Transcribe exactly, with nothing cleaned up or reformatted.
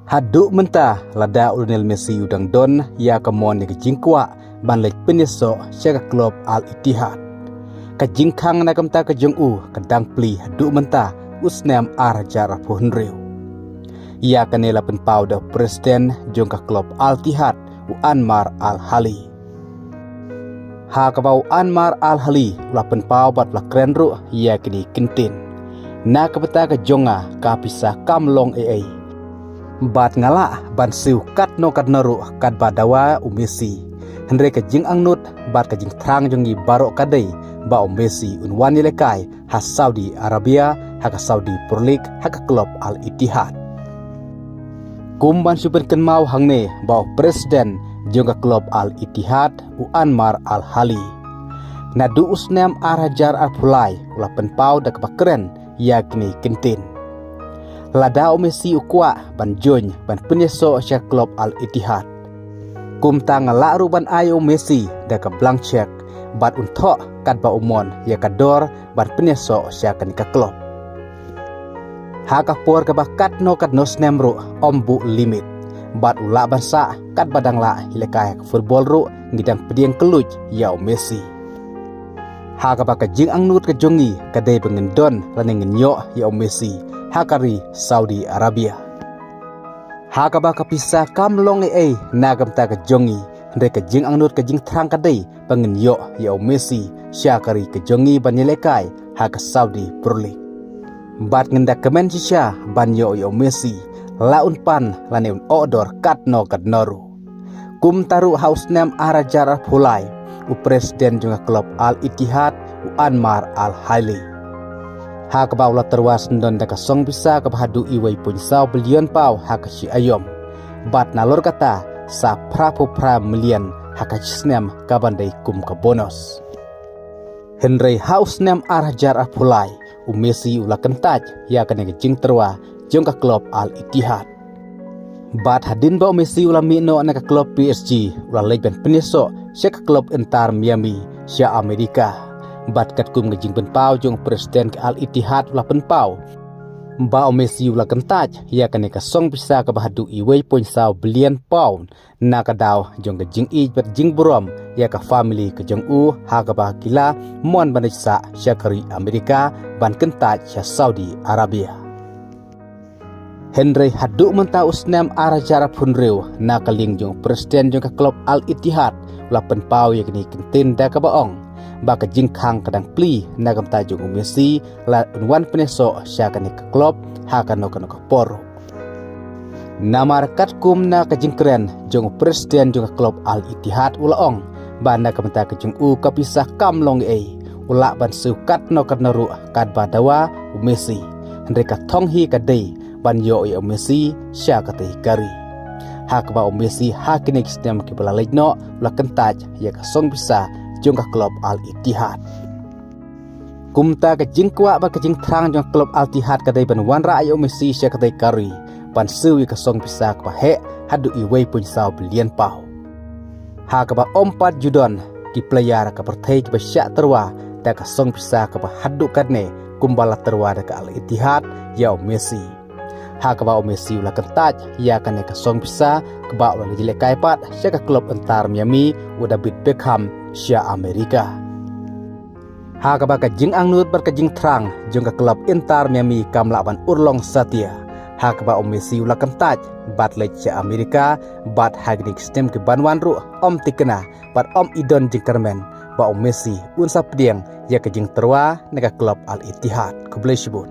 Haduh mynta lada u Lionel Messi u dang don ïa ka mon ïa ka jingkwah ban leit pynïasoh sha ka klub Al Ittihad, ka jingkhang na ka bynta ka jong u ka dang plie haduh mynta u snem ar hajar arphew hynriew. Ïa kane la pynpaw da u president jong ka klub Al Ittihad, u Anmar Al Ahli. Ha kaba u Anmar Al Ahli u la pynpaw bad u la kren ruh ïa kine ki kyntien: Na ka bynta ka jong nga ka pisa kam long ei ei. Bad nga lah ban siew katno katno ruh katba dawa u Messi. Hynrei ka jingangnud bad ka jingthrang jong ngi baroh ka dei ba u Messi un wan ïalehkai ha Saudi Arabia, ha ka Saudi Pro League, ha ka klub Al Ittihad. Kum ban shu pynkynmaw hangne ba u president jong ka klub Al Ittihad, u Anmar Al Ahli, naduh u snem ar hajar arphew lai u la pynpaw da kaba kren ïa kine ki kyntien: Lada u Messi u kwah ban join ban pynïasoh sha ka klub Al Ittihad, kumta nga lah ruh ban ai u Messi da ka blank cheque bad un thoh katba u mon ïa ka dor ban pynïasoh sha kane ka klub. Ha ka por kaba katno katno snem ruh ym buh limit, bad u lah ban sah katba dang lah ïalehkai ha ka football ruh, ngi dang pdiang kylluid ïa u Messi. Ha kaba ka jingangnud ka jong ngi ka dei ba ngin don lane ngin ïoh ïa u Messi ha ka ri Saudi Arabia. Ha kaba ka pisa kam long ei ei na ka bynta ka jong ngi, hynrei ka jingangnud ka jingthrang ka dei ba ngin ïoh ïa u Messi sha ka ri ka jong ngi ban ïalehkai ha ka Saudi Pro League. Bad ngin da kmen shisha ban ïoh ïa u Messi, la un pan lane un oh dor katno katno ruh. Kumta ruh ha u snem ar hajar arphew lai, u president jong ka klub Al Ittihad, u Anmar Al Ahli, ha kaba u la tyrwa syndon da ka song pisa kaba haduh uwei point saw billion pound ha ka shi aïom, bad nalor kata sa phra phew phra million ha ka shi snem kaban dei kum ka bonus. Hynrei ha u snem ar hajar arphew lai, u Messi u la kyntait ïa kane ka jingtyrwa jong ka klub Al Ittihad. Bad hadien ba u Messi u la mih noh na ka klub P S G, u la leit ban pynïasoh sha ka klub Inter Miami sha Amerika. Bad katkum ka jingpynpaw jong u president ka Al Ittihad u la pynpaw ba u Messi u la kyntait ïa kane ka song pisa kaba haduh uwei point saw billion pound, na ka daw jong ka jingïeit bad jingburom ïa ka family ka jong u, ha kaba ki la mon ban leit sah sha ka ri Amerika ban kyntait sha Saudi Arabia. Hynrei haduh mynta u snem ar hajar arphew hynriew, na ka liang jong u president jong ka klub Al Ittihad u la pynpaw ïa kine ki kyntien da kaba ong ba ka jingkhang ka dang plie na ka bynta jong u Messi, la un wan pynïasoh sha kane ka klub ha kano kano ka por. Namar katkum na ka jingkren jong u president jong ka klub Al Ittihad u la ong ba na ka bynta ka jong u ka pisa kam long ei, u lah ban siew katno katno ruh katba dawa u Messi. Hynrei ka thong hi ka dei ban ïoh ïa u Messi sha katei ka ri. Ha kaba u Messi ha kine ki snem kiba la leit noh u la kyntait ïa ka song pisa jong ka klub Al Ittihad. Kumta ka jingkwah bad ka jingthrang jong ka klub Al Ittihad ka dei ban wanrah ïa u Messi sha katei ka ri ban siew ïa ka song pisa kaba heh haduh uwei point saw billion pound. Ha kaba ym pat ju don ki player ka pyrthei kiba shah tyrwa da ka song pisa kaba haduh katne kumba la tyrwa da ka Al Ittihad ïa u Messi. Ha kaba u Messi u la kyntait ïa kane ka song pisa kaba u la ïalehkai pat sha ka klub Inter Miami u David Beckham sha Amerika. Ha kaba ka jingangnud bad ka jingthrang jong ka klub Inter Miami kam lah ban urlong satia, ha kaba u Messi u la kyntait bad leit sha Amerika, bad ha kine ki snem kiban wan ruh ym thikna bad ym i don jingkyrmen ba u Messi un sa pdiang ïa ka jingtyrwa na ka klub Al Ittihad. Khublei shibun.